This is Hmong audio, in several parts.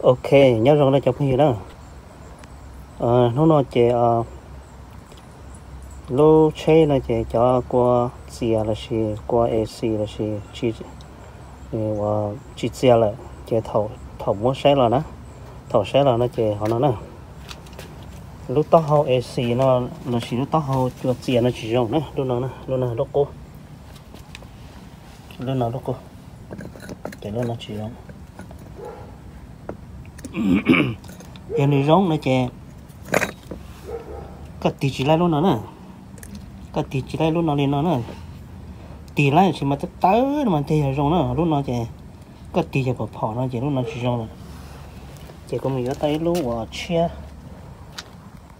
Ok, nyob zoo na cov phooj ywg na. Hnub no ces lub tsheb no ces cov kua txias lossis kua AC lossis tsis txias lawm ces thaum muab saib los na, thaum saib los no ces ho no na, lub taub hau AC no lossis lub taub hau cua txias no tsis zoo na, lub no, lub no lub qub, lub no lub qub, ces lub no tsis zoo. Yog nws zoo no ces koj tig tsis laib lub no na, koj tig tsis laib lub no li no na, tig laib tsis mas tawv tawv no mas thiaj yog zoo na, lub no ces koj tig yog phom phom no ces lub no tsis zoo lawm. Ces kuv mus yuav tau ib lub uas tshiab,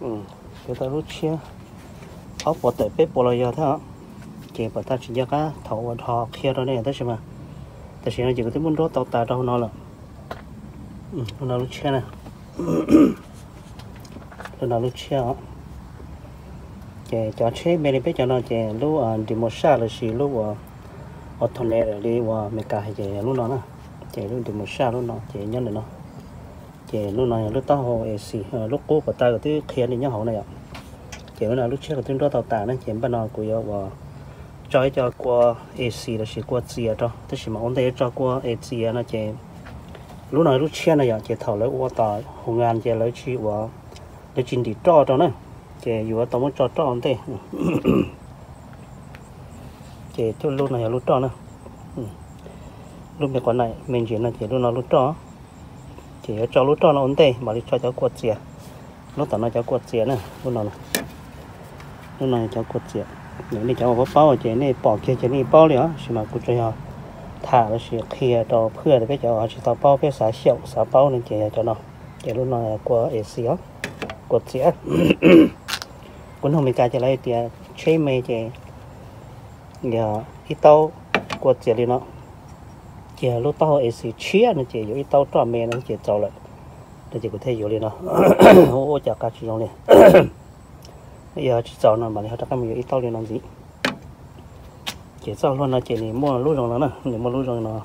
yuav tau lub tshiab ob puas tawm peb puas los yog thiab, ces pom tag tsis nco qab thaum uas dhos qhia rau nej tab sis mas tam sim no ces kuv twb muab nruab tau tas rau hauv no lawm. Lub no lub tshiab na, lub no lub tshiab os. Ces cov tsheb me li peb cov no ces lub Demosa lossis lub uas Autonet li uas Meskas hais ces yog lub no na. Ces lub Demosa lub no ces nyob ntawm no. Ces lub no yog lub taub hau AC, lub qub pom tag kuv twb qhia nej nyob hauv na yom. Ces lub no lub tshiab kuv twb nruab tau tas na ces npaj no kuv yuav uas tso ib co kua AC lossis kua txias rau, tab sis mas ua ntej yuav tso kua AC no ces lub no lub tshiab no yom, ces thaum lawv ua tom hoo nga ces lawv tsis ua, lawv tsis ntim roj rau na, ces yuav tau muab tso roj ua ntej. Ces lub no yog lub roj na, lub me quav na me ntsis no ces lub no lub roj. Ces yuav tso lub roj no ua ntej mam li tso cov kua txias. Lub tom no cov kua txias na, lub no, lub no cov kua txias. Nej cov uas paub paub ces nej pom kiag ces nej paub li os, tab sis mas kuv tsuas yog tham lossis qhia rau phwj tias peb cov uas tsis tau paub peb xav xyaum xav paub no ces yog cov no. Ces lub no kua AC os, kua txias. Kuv nug Meskas ces lawv tias tsheb me ces yog ib taub kua txias li no, ces lub taub hau AC tshiab no ces yuav ib taub roj me no ces txaus lawm. No ces kuv thiaj yuav li no. Ua cas qa tsis zoo li. Yog tsis txaus no mam li ho rov qab mus yuav ib taub li no ntxiv. Ces txoj hlua no ces nws muaj lub zoo no na, nws muaj lub zoo no,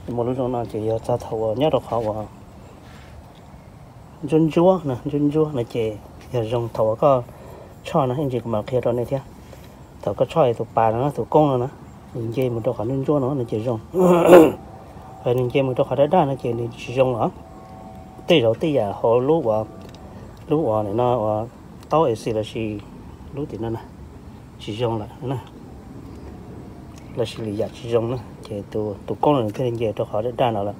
nws muaj lub zoo no ces yog txog thaum uas nyob rau qhov uas ntsuab ntsuab no, ntsuab ntsuab no ces yog zoo. Thaum uas koj tshoj no ib ntsis kuv mam qhia rau nej thiab. Thaum koj tshoj tus pas no, tus koob no na, nws nce mus rau qhov ntsuab ntsuab no no ces zoo. Nws nce mus rau qhov daj daj no ces nws tsis zoo os. Tej zaum tej yam hauv lub uas, lub uas no uas taub AC lossis lub tim no na tsis zoo lawm na, lossis lwm yam tsis zoo na ces tus koob no nws thiaj li nce rau qhov daj daj no lawm.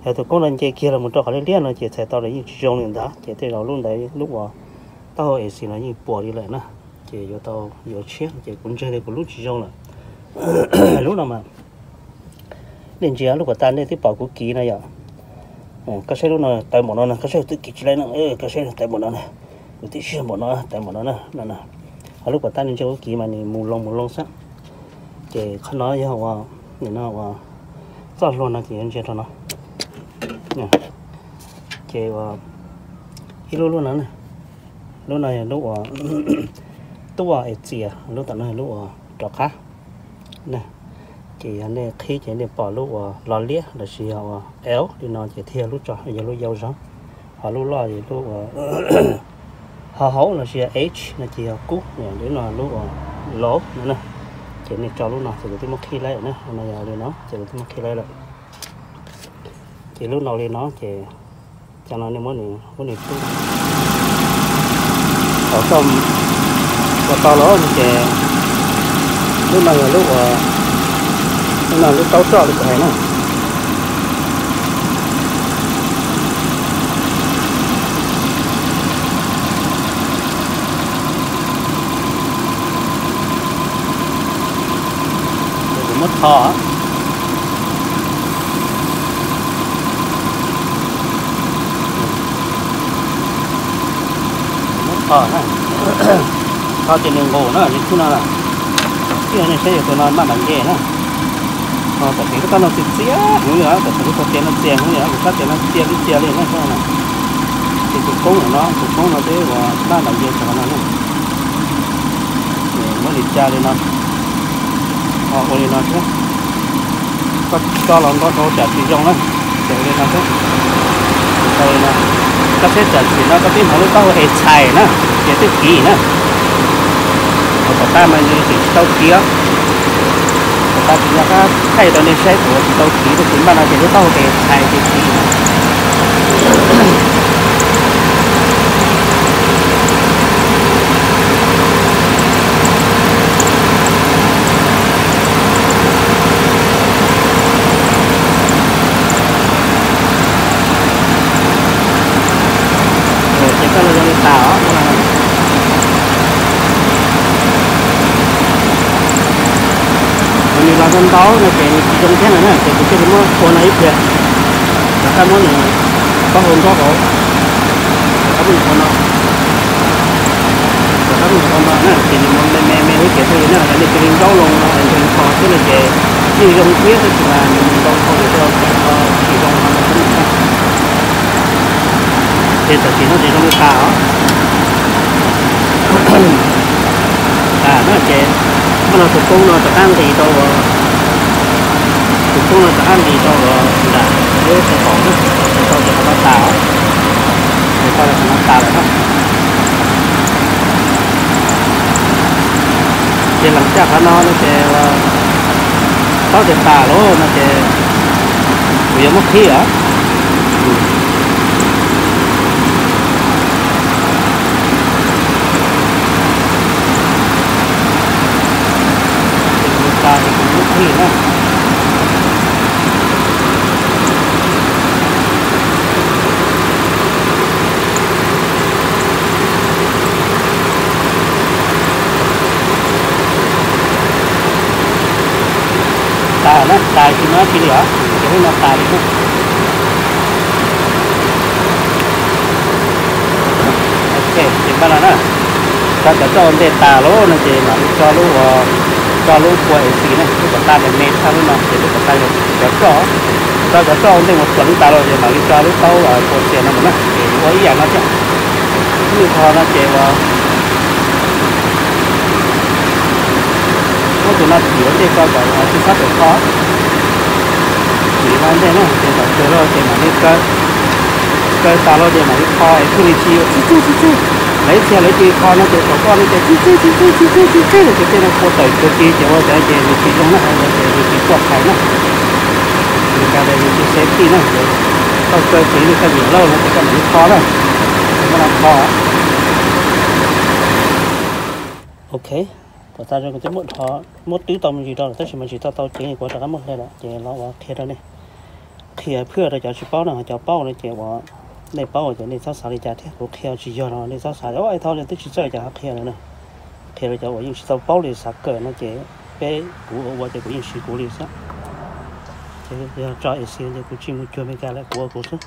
Yog tus koob no nce kiag los mus rau qhov liab liab no ces txhais tau los yeej tsis zoo li ntawd, ces tej zaum lub ntawd lub uas taub hau AC no yeej puas li lawm na. Ces yuav tau yuav tshiab, ces kuv ntseeg tias kuv lub tsis zoo lawm. Lub no mas nej ntsia lub puas tas nej twb pom kuv kiv no yom. Koj saib lub no tawv npaum no na, koj saib twb kiv tsis laib no, koj saib tawv npaum no na, kuv twb siab npaum no tawv npaum no na, no na. Ho lub puas tas nej ntsia kuv kiv mas nws mus loo mus loo xwb. Ces qhov no yog uas, nim no uas txoj hlua no ces yuav ntsia rau no. Ces ua ib lub lub no, lub no yog lub uas tuaj es txias, lub tom no yog lub uas rov qab. Ces yog nej qhib ces nej pom lub uas los liab lossis yog uas L li no ces thiaj yog lub tso, yog lub yau zog. Ho lub loj es lub uas ho hauv lossis yog H no ces yog kub, lub no lub uas low no na. Ces nej tso lub no ces kuv twb muab qhib laib na, no yog li no ces kuv twb muab qhib laib lawm. Ces lub no li no ces cov no nej muab nws, muab nws rub. Thaum koj ua tau los no ces lub no yog lub uas, lub no lub taub roj li kuv hais na. Kuv muab tho, muab tho na, tho ces nws nqus na li khub no na. Ib yog nej saib yog tus no maj mam nce na. Tam sim lub taub no txias txias heev li, tam sim lub txoj tias no txias heev li, kuv sab tias no txias li txias li na. Ces tus koob no, tus koob no twb ua maj mam nce txog no na. Muab li ca li no, ua li no thiab. Koj tso los nto rau tsam tsis zoo na, ces ua li no thiab. Tau li no, koj saib tam sim no koj twb hnov lub taub hau es txhais na, ces twb kiv na. Tom qab mas nws tseem tsis tau kiv os. Tom qab kuv rov qab thaij rau nej saib kuv tsis tau kiv tab sis npaj no ces lub taub hau es txhais ces kiv na. Ces koj los zoo li tas os. Nws los ntau ntau no ces nws tsis zoo thiab no na, ces kuv thiaj li muab ua no ib pliag. Rov qab muab nws taub hau nrob hauv, rov qab muab nws ua no, rov qab muab nws ua no na, ces nws mus me me me ua ib pliag xwb na, yog nej cia li nraub loo no nkeeg kho xwb no ces yeej zoo thiab tab sis mas nws mus ntau dhau ces tej zaum tsis zoo no xwb na. Ces tam sim no ces zoo li tas os. Tas no ces npaj no tus koob no rov qab nqis rau, tus koob no rov qab nqis rau nram lub tus qaum na, ces tau ces qhov no tas os. Ces tau ces qhov no tas lawm na. Ces leem caj qhov no no ces paub tias tas lawm no ces kuv yuav muab qhib os. Ces kuv tas ces kuv muab qhib na. Tas na, tas tsis muaj dab tsi li os, ces lub no tas li na. Ok, ces npaj no na, tso cov roj ua ntej tas lawm no ces mam li tso lub, tso lub pua AC na, lub kom tas me me tshaj lub no ces lub kom tas cov roj, tso cov roj ua ntej mus pleev tas lawm ces mam li tso lub taub pua xias no mus na, ces ua ib yam no thiab. Lub me tho no ces ua muab tus no thim ua ntej tso kom tsis txhob tawm kho. Thim no ntej na ces kom tawm lawm ces mam li kaw, kaw tas lawm ces mam li kho es thiaj li tsis yuav txij txij txij txij. Lawv ib txhia lawv cia li kho no ces saum koj no ces txij txij txij txij txij txij txij txij ces tej no kua tawm cuag ci ces ua cas ces nws tsis zoo na, ua ces nws tsis txuaj phais na. Li cas ces nws tsis safety na, koj kaw tsev li koj nyiam lauj no ces koj mam li kho na. Ces koj no kho. Ok, puas tas zoo kuv twb muab dhos muab twb tau me ntsis rau lawm tab sis mas tsis tau tau ceev kuv rov qab muab hle lawm ces los ua qhia rau nej. Qhia phwj rau cov tsis paub no, cov paub no ces uas nej paub ces nej txhob xav li cas thiab, kuv qhia tsis yog no nej txhob xav tias ua ib thauj twb tsis txawj cas ho qhia lawm na. Qhia rau cov uas yeej tsis tau paub li xav kawm no ces peb kuv ua ua ces kuv yeej siv kuv li xwb. Ces yog tso AC ces kuv tsis mus cuag Meskas lawm, kuv ua kuv xwb.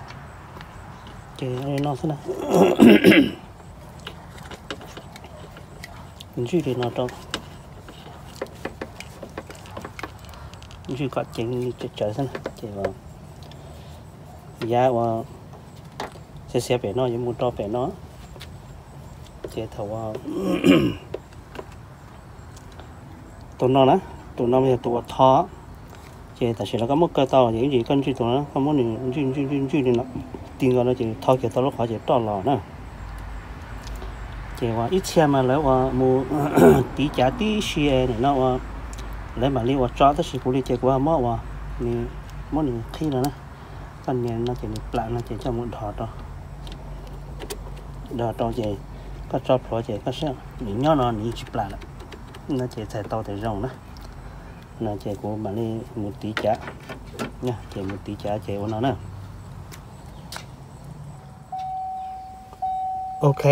Ces no xwb na. Ntswj li no rau, ntswj kom ceev li tsawv tsawv xwb na ces yav uas xiav xiav pem no yuav mus rau pem no. Ces thaum ua tus no na, tus no yog tus uas tho, ces tam sim no koj muab kaw tau ces ib ntsis koj ntswj tus no, koj muab nws ntswj ntswj ntswj ntswj li no, ti nkaus no ces tho kiag tau lub qhov ces roj los na. Ces uas ib txhia mas lawv uas mus tiv cav tib si no ua, lawv mam li uas tso tab sis kuv li ces kuv muab uas nws, muab nws qhib no na. Koj nias no ces nws plam no ces coj mus dhos rau, dhos rau ces koj tso plhuav ces koj saib nws nyob no nws yeej tsis plam lawm. No ces txhais tau tias zoo na. No ces kuv mam li mus tiv cav, ces mus tiv cav ces ua no na. Ok,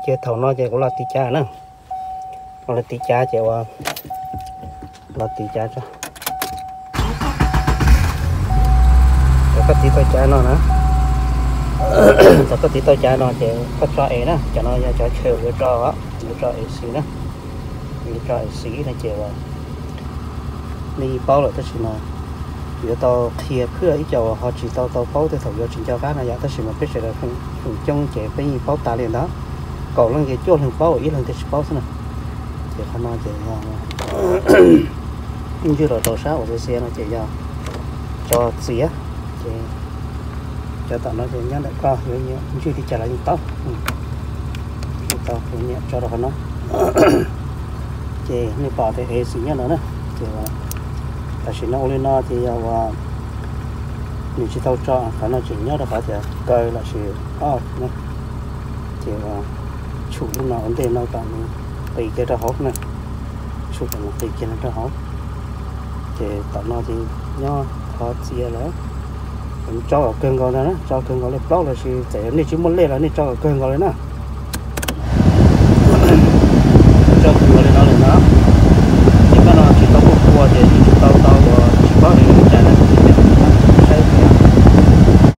ces thaum no ces kuv los tiv cav na. Kuv los tiv cav ces ua, los tiv cav tso. Thaum koj tiv tau cav no na, thaum koj tiv tau cav no ces koj tso es na, cov no yog cov chaw yuav tso, yuav tso AC na, yuav tso AC no ces ua, nej yeej paub lawm tab sis mas yuav tau qhia phwj ib co uas ho tsis tau tau paub tej thaum yuav tsis nco qab no yom, tab sis mas peb sawv daws feem coob ces peb yeej paub tas li ntawd. Kaum leej ces cuaj leeg paub, ib leeg thiaj tsis paub xwb na. Ces qhov no ces yog ntswj los rau sab uas xiav xiav no ces yog tso txiav, ces Cov tom no ces nyob ntawm koj yuav nyiam ntswj li cas los yeej tau. Yeej tau, kuv nyiam tso rau qhov no. Ces nej pom tias es xim nyob no na, ces tam sim no ua li no ces yog uas nws tsis tau tso, qhov no tseem nyob rau qhov tias kaw los sis off na. Ces uas tshum lub no ua ntej no kom nws qis kiag rau hauv na, tshum kom nws qis kiag no rau hauv. Ces tom no ces nyob qhov txiav lawm, tso kom kawg nkaus ntag na, tso kawg nkaus lej plaub los sis txawm yog nej tsis muaj lej los nej tso kom kawg nkaus li na.